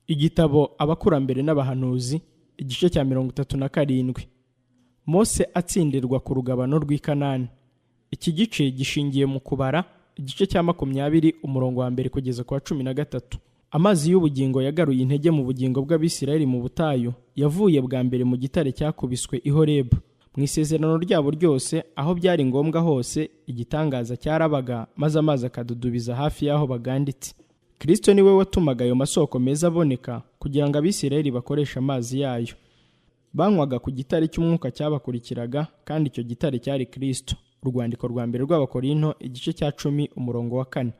Igitabo Abakurambere n'Abahanuzi, igice cya 37. Mose atsindirwa ku rugabano rw'i Kanani. Iki gice gishingiye mu kubara, igice cya 20 umurongo wa 1 kugeza ku wa 13. Amazi y'ubugingo yagaruye intege mu bugingo bw'Abisirayeli mu butayu, yavuye bwa mbere mu gitare cyakubiswe i Horebu. Mu isezerano ryabo ryose, aho byari ngombwa hose, igitangaza cyarabaga, maze amazi akadudubiza hafi y'aho baganditse. Kristo niwe watumaga ayo masoko meza aboneka kugira ngo Abisirayeli bakoreshe amazi yayo. Banywaga ku gitare cy'umwuka cyabakurikiraga, kandi icyo gitare cyari Kristo. Urwandiko rwa mbere rw'Abakorinto, igice cya 10 umurongo wa 4.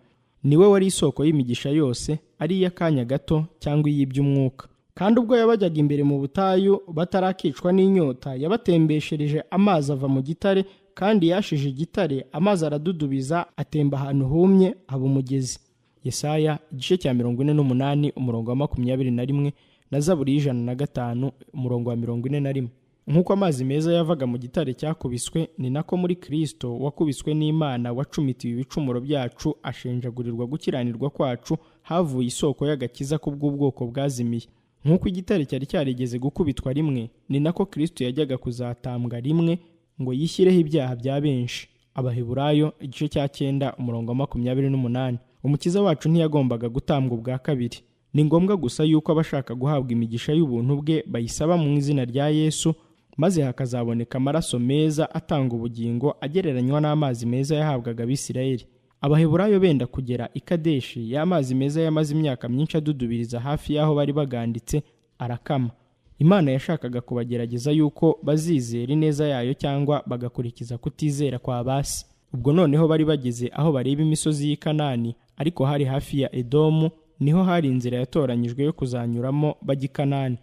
Niwe wari isoko y'imigisha yose, ari iy'akanya gato cyangwa iy'iby'umwuka. Kandi ubwo yabajyaga imbere mu butayu batarakicwa n'inyota, yabatembeshereje amazi ava mu gitare, kandi yashije igitare, amazi aradudubiza atemba ahantu humye haba umugezi. Yesaya igice cya 48 umurongo wa 21 na Zaburi 105 umurongo wa 41. Nk'uko amazi meza yavaga mu gitare cyakubiswe, ni nako muri Kristo wakubiswe n'Imana wacumitiwe ibicumuro byacu ashenjagurirwa gukiranirwa kwacu, havuye isoko y'agakiza kubw'ubwoko bwazimiye. Nk'uko igitare cyari cyarigeze gukubitwa rimwe, ni nako Kristo yajyaga kuzatambwa rimwe ngo yishyireho ibyaha bya benshi. Abaheburayo igice cya 9 umurongo wa 28. Umukiza wacu ntiyagombaga gutambwa ubwa kabiri. Ni ngombwa gusa yuko abashaka guhabwa imigisha y'ubuntu bwe bayisaba mu izina rya Yesu, maze hakazaboneka amaraso meza atanga ubugingo agereranywa n'amazi meza yahabwaga Abisirayeli. Abaheburayo benda kugera i Kadeshi, y'amazi meza yamaze imyaka myinshi adudubiriza hafi y'aho bari baganditse, arakama. Imana yashakaga kubagerageza yuko bazizera ineza yayo cyangwa bagakurikiza kutizera kwa basi. Ubwo noneho bari bageze aho bareba imisozi y'i Kanani, ariko hari hafi ya Edomu, niho hari inzira yatoranyijwe yo kuzanyuramo bajya i Kanani.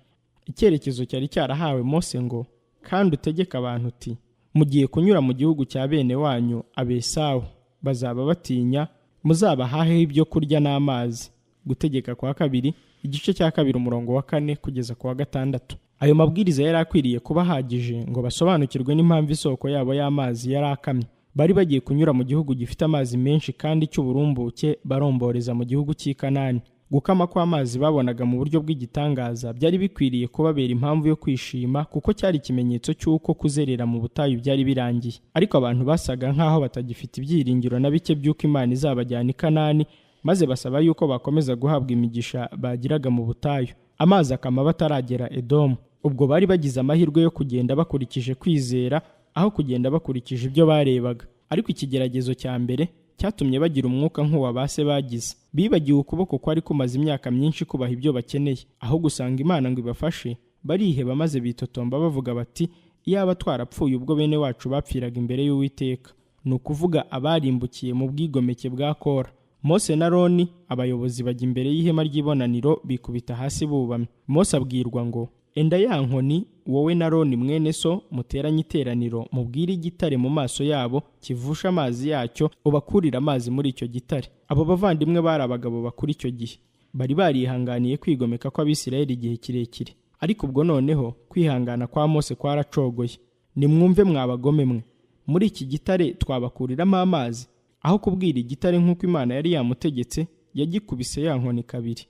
Icyerekezo cyari cyarahawe Mose ngo: kandi utegeke abantu uti, mugiye kunyura mu gihugu cya bene wanyu Abesawu, bazaba batinya, muzabahaheho ibyo kurya n'amazi. Gutegeka kwa kabiri, igice cya 2 umurongo wa 4 kugeza ku wa 6. Ayo mabwiriza yari akwiriye kuba ahagije ngo basobanukirwe n'impamvu isoko yabo y'amazi yari akamye. Bari bagiye kunyura mu gihugu gifite amazi menshi kandi cy'uburumbuke, baromboreza mu gihugu cy'i Kanani. Gukama kw'amazi babonaga mu buryo bw'igitangaza byari bikwiriye kubabera impamvu yo kwishima, kuko cyari ikimenyetso cy'uko kuzerera mu butayu byari birangiye. Ariko abantu basaga nk'aho batagifite ibyiringiro na bike by'uko Imana izabajyana i Kanani, maze basaba yuko bakomeza guhabwa imigisha bagiraga mu butayu. Amazi akama bataragera Edomu. Ubwo bari bagize amahirwe yo kugenda bakurikije kwizera, aho kugenda bakurikije ibyo barebaga. Ariko ikigeragezo cya mbere cyatumye bagira umwuka nk'uwa base bagize. Bibagiwe ukuboko kwari kumaze imyaka myinshi kubaha ibyo bakeneye. Aho gusanga Imana ngo ibafashe, bariheba maze bitotomba bavuga bati: iyaba twarapfuye ubwo bene wacu bapfiraga imbere y'Uwiteka. Ni ukuvuga abarimbukiye mu bwigomeke bwa Kora. Mose na Aroni abayobozi bajya imbere y'ihema ry'ibonaniro bikubita hasi bubamye. Mose abwirwa ngo: enda ya nkoni, wowe na Aroni mwene so muteranye iteraniro, mubwire igitare mu maso yabo kivusha amazi yacyo, ubakurira amazi muri icyo gitare. Abo bavandimwe bari abagabo bakuru icyo gihe, bari barihanganiye kwigomeka kw'Abisirayeli igihe kirekire. Ariko ubwo noneho kwihangana kwa Mose kwaracogoye. Nimwumve mwabagome mwe, muri iki gitare twabakuriramo amazi? Aho kubwira igitare nk'uko Imana yari yamutegetse, yagikubise ya nkoni kabiri,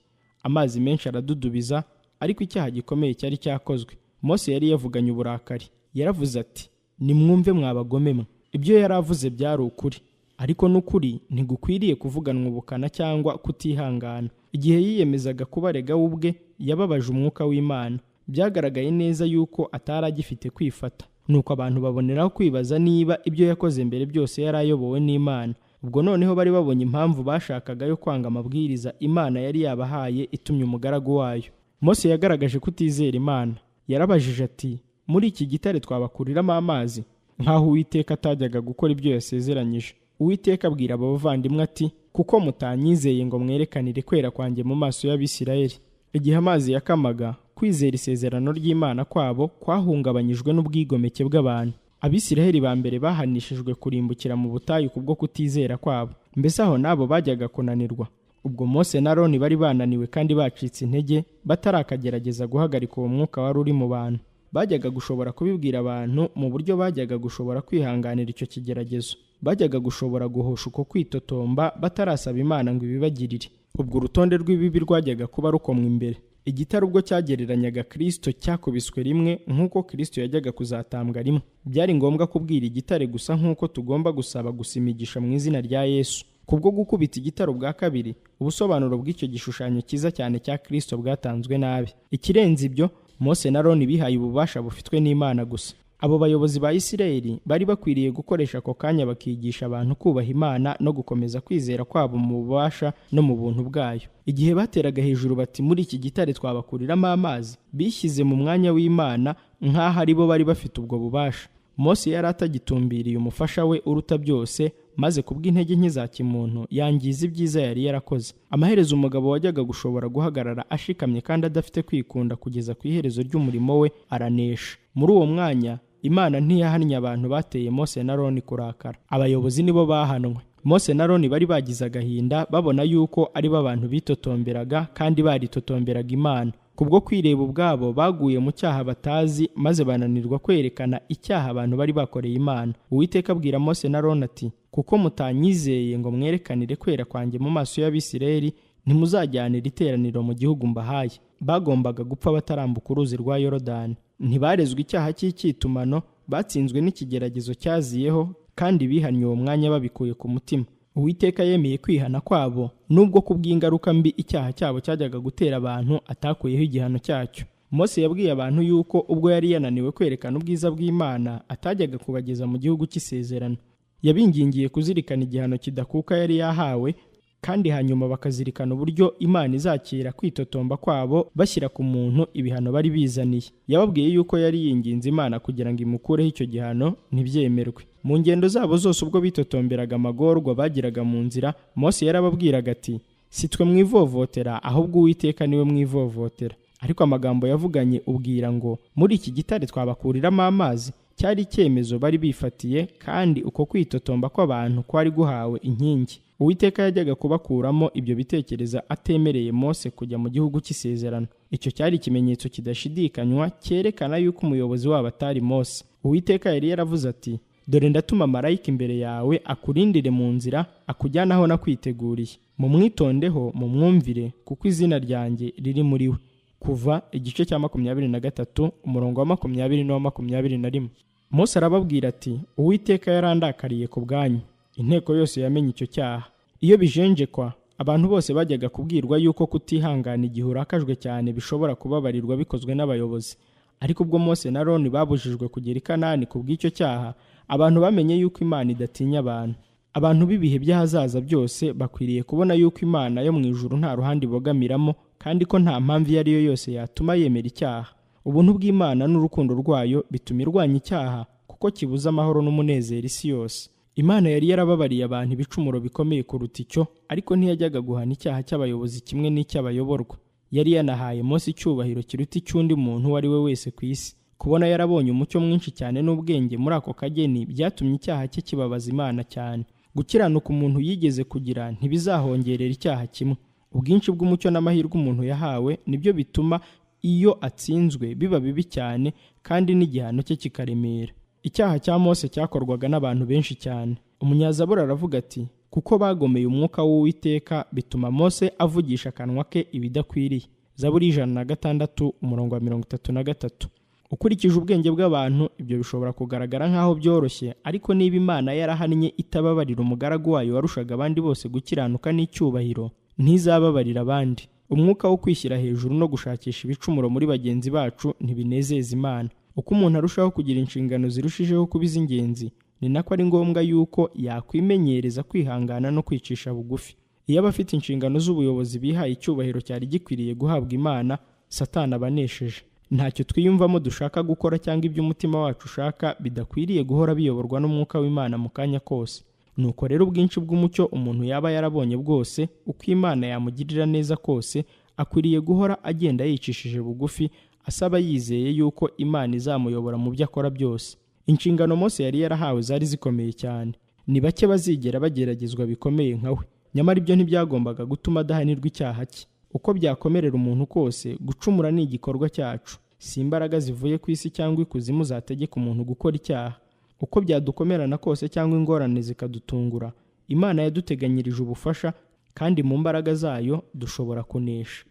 amazi menshi aradudubiza. Ariko icyaha gikomeye cyari cyakozwe. Mose yari yavuganye uburakari. Yaravuze ati: nimwumve mwabagome mwe. Ibyo yari avuze byari ukuri, ariko n'ukuri ntigukwiriye kuvuganwa ubukana cyangwa kutihangana. Igihe yiyemezaga kubarega we ubwe, yababaje umwuka w'Imana. Byagaragaye neza yuko atari agifite kwifata. Nuko abantu baboneraho kwibaza niba ibyo yakoze mbere byose yari ayobowe n'Imana. Ubwo noneho bari babonye impamvu bashakaga yo kwanga amabwiriza Imana yari yabahaye itumye umugaragu wayo. Mose yagaragaje kutizera Imana. Yarabajije ati: muri iki gitare twabakuriramo amazi? Nk'aho Uwiteka atajyaga gukora ibyo yasezeranyije. Uwiteka abwira abo bavandimwe ati: kuko mutanyizeye ngo mwerekanire kwera kwanjye mu maso y'Abisirayeli. Igihe amazi yakamaga, kwizera isezerano ry'Imana kwabo kwahungabanyijwe n'ubwigomeke bw'abantu. Abisirayeli ba mbere bahanishijwe kurimbukira mu butayu kubwo kutizera kwabo. Mbese aho nabo bajyaga kunanirwa? Ubwo Mose na Aroni bari bananiwe kandi bacitse intege, batarakagerageza guhagarika uwo mwuka wari uri mu bantu. Bajyaga gushobora kubibwira abantu mu buryo bajyaga gushobora kwihanganira icyo kigeragezo. Bajyaga gushobora guhosha uko kwitotomba batarasaba Imana ngo ibibagirire. Ubwo urutonde rw'ibibi rwajyaga kuba rukomwa imbere. Igitare ubwo cyagereranyaga Kristo cyakubiswe rimwe nk'uko Kristo yajyaga kuzatambwa rimwe. Byari ngombwa kubwira igitare gusa nk'uko tugomba gusaba gusa imigisha mu izina rya Yesu. Kubwo gukubita igitare ubwa kabiri, ubusobanuro bw'icyo gishushanyo cyiza cyane cya Kristo bwatanzwe nabi. Ikirenze ibyo, Mose na Aroni bihaye ububasha bufitwe n'Imana gusa. Abo bayobozi ba Isirayeli bari bakwiriye gukoresha ako kanya bakigisha abantu kubaha Imana no gukomeza kwizera kwabo mu bubasha no mu buntu bwayo. Igihe bateraga hejuru bati muri iki gitare twabakuriramo amazi, bishyize mu mwanya w'Imana nk'aho ari bo bari bafite ubwo bubasha. Mose yari atagitumbiriye umufasha we uruta byose, maze kubw'intege nke za kimuntu yangiza ibyiza yari yarakoze. Amaherezo umugabo wajyaga gushobora guhagarara ashikamye kandi adafite kwikunda kugeza ku iherezo ry'umurimo we aranesha. Muri uwo mwanya Imana ntiyahannye abantu bateye Mose na Aroni kurakara. Abayobozi nibo bahanwe. Mose na Aroni bari bagize agahinda babona yuko ari bo abantu bitotomberaga kandi baritotomberaga Imana. Kubwo kwireba ubwabo baguye mu cyaha batazi, maze bananirwa kwerekana icyaha abantu bari bakoreye Imana. Uwiteka abwira Mose na Aroni ati, kuko mutanyizeye ngo mwerekanire kwera kwanjye mu maso y'Abisirayeli, ntimuzajyanira iteraniro mu gihugu mbahaye. Bagombaga gupfa batarambuka uruzi rwa Yorodani. Ntibarezwe icyaha cy'icyitumano, batsinzwe n'ikigeragezo cyaziyeho, kandi bihannye uwo mwanya babikuye ku mutima. Uwiteka yemeye kwihana kwabo, nubwo kubw'ingaruka mbi icyaha cyabo cyajyaga gutera abantu atakuyeho igihano cyacyo. Mose yabwiye abantu yuko ubwo yari yananiwe kwerekana ubwiza bw'Imana atajyaga kubageza mu gihugu cy'isezerano. Yabingingiye kuzirikana igihano kidakuka yari yahawe, kandi hanyuma bakazirikana uburyo Imana izakira kwitotomba kwabo bashyira ku muntu ibihano bari bizaniye. Yababwiye yuko yari yinginze Imana kugira ngo imukureho icyo gihano ntibyemerwe. Mu ngendo zabo zose ubwo bitotomberaga amagorwa bagiraga mu nzira, Mose yarababwiraga ati, si twe mwivovotera, ahubwo Uwiteka niwe mwivovotera. Ariko amagambo yavuganye ubwira ngo muri iki gitare twabakuriramo amazi, cyari icyemezo bari bifatiye, kandi uko kwitotomba kw'abantu kwari guhawe inkingi. Uwiteka yajyaga kubakuramo ibyo bitekerezo atemereye Mose kujya mu gihugu cy'isezerano. Icyo cyari ikimenyetso kidashidikanywa cyerekana yuko umuyobozi wabo atari Mose. Uwiteka yari yaravuze ati, dore ndatuma marayika imbere yawe akurindire mu nzira, akujyana aho nakwiteguriye. Mumwitondeho, mumwumvire, kuko izina ryanjye riri muri we. Kuva igice cya 23 umurongo wa 20 n'uwa 21. Mose arababwira ati, Uwiteka yarandakariye ku bwanyu. Inteko yose yamenye icyo cyaha. Iyo bijenjekwa, abantu bose bajyaga kubwirwa yuko kutihangana igihe urakajwe cyane bishobora kubabarirwa bikozwe n'abayobozi. Ariko ubwo Mose na Aroni babujijwe kugera i Kanani ku bw'icyo cyaha, abantu bamenye yuko Imana idatinya abantu. Abantu b'ibihe by'ahazaza byose bakwiriye kubona yuko Imana yo mu ijuru nta ruhande ibogamiramo, kandi ko nta mpamvu iyo ari yo yose yatuma yemera icyaha. Ubuntu bw'Imana n'urukundo rwayo bituma irwanya icyaha, kuko kibuza amahoro n'umunezero isi yose. Imana yari yarababariye abantu ibicumuro bikomeye kuruta icyo, ariko ntiyajyaga guhana icyaha cy'abayobozi kimwe n'icy'abayoborwa. Yari yanahaye Mose icyubahiro kiruta icy'undi muntu uwo ari we wese ku isi. Kubona yarabonye umucyo mwinshi cyane n'ubwenge muri ako kageni byatumye icyaha cye kibabaza Imana cyane. Gukiranuka umuntu yigeze kugira ntibizahongerera icyaha kimwe. Ubwinshi bw'umucyo n'amahirwe umuntu yahawe nibyo bituma iyo atsinzwe biba bibi cyane, kandi n'igihano cye kikaremera. Icyaha cya Mose cyakorwaga n'abantu benshi cyane. Umunyazaburi aravuga ati, kuko bagomeye umwuka w'Uwiteka bituma Mose avugisha akanwa ke ibidakwiriye. Zaburi 106 umurongo wa 33. Ukurikije ubwenge bw'abantu ibyo bishobora kugaragara nk'aho byoroshye, ariko niba Imana yarahannye itababarira umugaragu wayo warushaga abandi bose gukiranuka n'icyubahiro, ntizababarira abandi. Umwuka wo kwishyira hejuru no gushakisha ibicumuro muri bagenzi bacu ntibinezeza Imana. Uko umuntu arushaho kugira inshingano zirushijeho kuba iz'ingenzi, ni nako ari ngombwa yuko yakwimenyereza kwihangana no kwicisha bugufi. Iyo abafite inshingano z'ubuyobozi bihaye icyubahiro cyari gikwiriye guhabwa Imana, Satani abanesheje. Ntacyo twiyumvamo dushaka gukora cyangwa ibyo umutima wacu ushaka bidakwiriye guhora biyoborwa n'umwuka w'Imana mu kanya kose. Nuko rero ubwinshi bw'umucyo umuntu yaba yarabonye bwose, uko Imana yamugirira neza kose, akwiriye guhora agenda yicishije bugufi, asaba yizeye yuko Imana izamuyobora mu byo akora byose. Inshingano Mose yari yarahawe zari zikomeye cyane. Ni bake bazigera bageragezwa bikomeye nka we. Nyamara ibyo ntibyagombaga gutuma adahanirwa icyaha cye. Uko byakomerera umuntu kose, gucumura ni igikorwa cyacu. Si imbaraga zivuye ku isi cyangwa ikuzimu zategeka umuntu gukora icyaha. Uko byadukomerana kose cyangwa ingorane zikadutungura, Imana yaduteganyirije ubufasha, kandi mu mbaraga zayo dushobora kunesha.